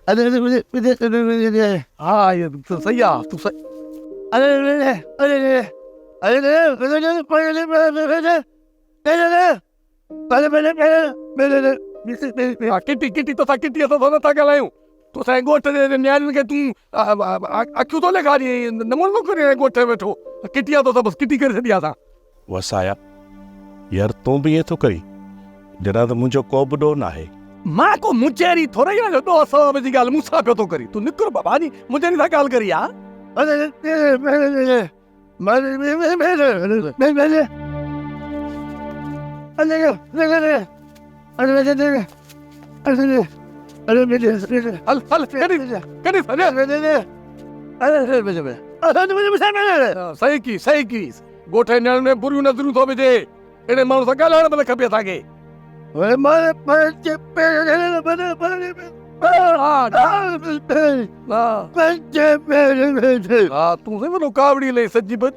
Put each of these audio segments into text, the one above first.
ها اهو صحيح آ تون صحيح. ها ڪٽي ڪٽي توسان ڪٽي اسان سان نٿا ڳالهايون توسان جي ڳوٺ جي نياڻين کي تون اکيون ٿو ڏيکارين ۽ نمونو ٿو ڪرين ۽ ڳوٺ ۾ ويٺو ڪٽي آ توسان بس ڪٽي ڪري ڇڏي آ اسان. وسايا، يار تون به ائين ٿو ڪرين جڏهن ته منهنجو ڪو به ڏوهه ناهي. مان ڪو مجيري ٿورئي آهيان جو ڏوهه ثواب جي ڳالهه مون سان پيو ٿو ڪرين تون نڪر بابا جي مجيري سان ڳالهه ڪري ها. هل هل ڪڏي ڪڏي صحيح ڪي صحيح ڪي ڳوٺ جي نياڻين ۾ بريون نظرون ٿو وجهي اهڙي ماڻهو سان ڳالهائڻ به نه کپي اسان کي. ها تون سائين وڏو ڪاوڙي لئي سڄي ڀڄ.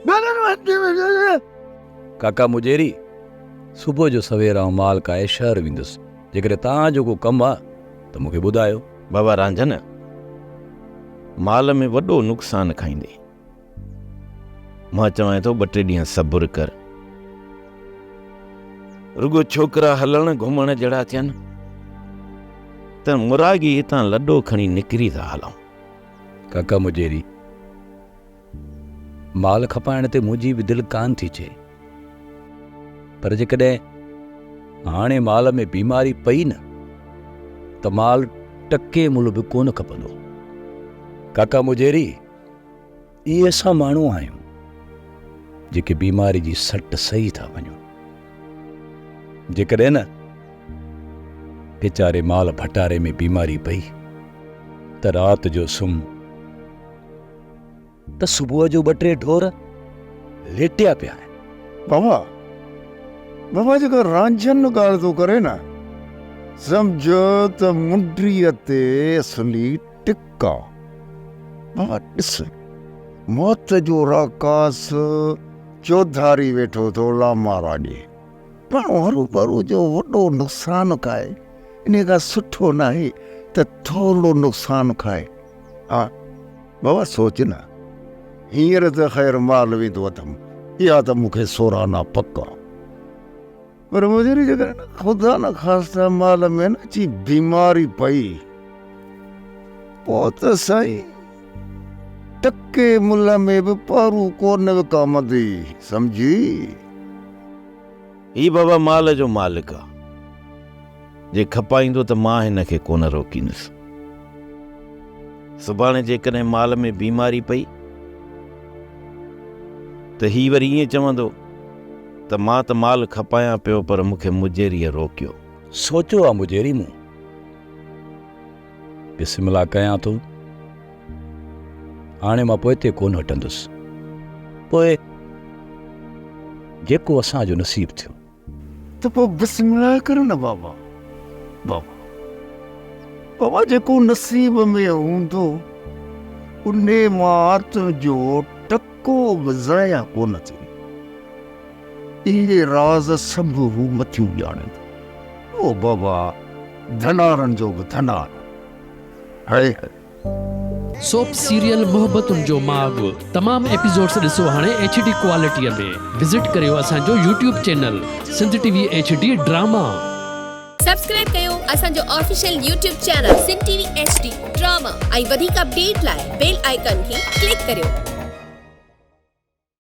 ڪاڪا مجيري، صبح جو سوير آئون مال ڪاهي شهر ويندس، جيڪڏهن توهان جو ڪو ڪم آ ته مون کي ٻڌايو. بابا رانجهن، مال ۾ وڏو نقصان کائيندين. مان چوانء ٿو ٻه ٽي ڏينهن صبر ڪر. رڳو ڇوڪرا هلڻ گهمڻ جهڙا ٿين ته مراڳي هتان لڏو کڻي نڪري ٿا هلون. ڪاڪا مجيري، مال کپائڻ تي منهنجي به دل ڪانه ٿي چئي، پر جيڪڏهن هاڻي مال ۾ بيماري پئي نه ته مال ٽڪي ملهه به ڪونه کپندو. ڪاڪا مجيري، اهي اسان ماڻهو آهيون جيڪي بيماري جي سٽ سهي ٿا وڃون. جيڪڏهن نه ويچاري مال ڀٽاري ۾ بيماري پئي ته رات جو سم ته صبح جو ٻه ٽي ڍور ليٽيا پيا آهن. بابا بابا جيڪو رانجهن ڳالهه ٿو ڪري نه سمجهه ته منڊيء تي اصلي ٽڪ آ. بابا ڏس موت جو راڪاس چوڌاري ويٺو ٿو لامارا ڏي. ماڻهو هروڀرو جو وڏو نقصان کائي انهي کان سٺو ناهي ته ٿورڙو نقصان کائي. ها بابا سوچ نه هينئر ته خير مال ويندو اٿم اها ته مون کي سورانا پڪ آ. پر مجري جيڪڏهن خدا نخواسته مال ۾ نه اچي بيماري پئي پوء ته سائين ٽڪي ملهه ۾ به پارو ڪونه وڪامندي سمجهي. هي بابا مال جو مالڪ آ، جي کپائيندو ته مان هن کي ڪونه روڪيندس. سڀاڻي جيڪڏهن مال ۾ بيماري پئي ته هي وري ائين چوندو ته مان ته مال کپايان پيو پر مون کي مجيريء روڪيو. سوچيو آ مجيري مون. بسم الله ڪيان ٿو. هاڻي مان پوئتي ڪونه هٽندس. پوء جيڪو اسان جو نصيب ٿيو. ته پوء بسم الله ڪر نه بابا. بابا بابا جيڪو نصيب ۾ هوندو انهي مان تنهنجو ٽڪو به ضايع ڪونه ٿيندو. اهي راز سڀ هو مٿيون ڄاڻي ٿو. او بابا ڌنارن جو به ڌنار. هئي هئي. سوپ سيريل محبتن جو ماڳ تمام ايپيسوڊس ڏسو هاڻي ايڇ ڊي ڪوالٽي ۾ وزٽ ڪريو اسان جو YouTube channel Sindh T V H D drama. Subscribe ڪيو اسان جو official YouTube channel Sindh T V H D drama ۽ وڌيڪ اپڊيٽ لاء بيل آئيڪان کي ڪلڪ ڪريو.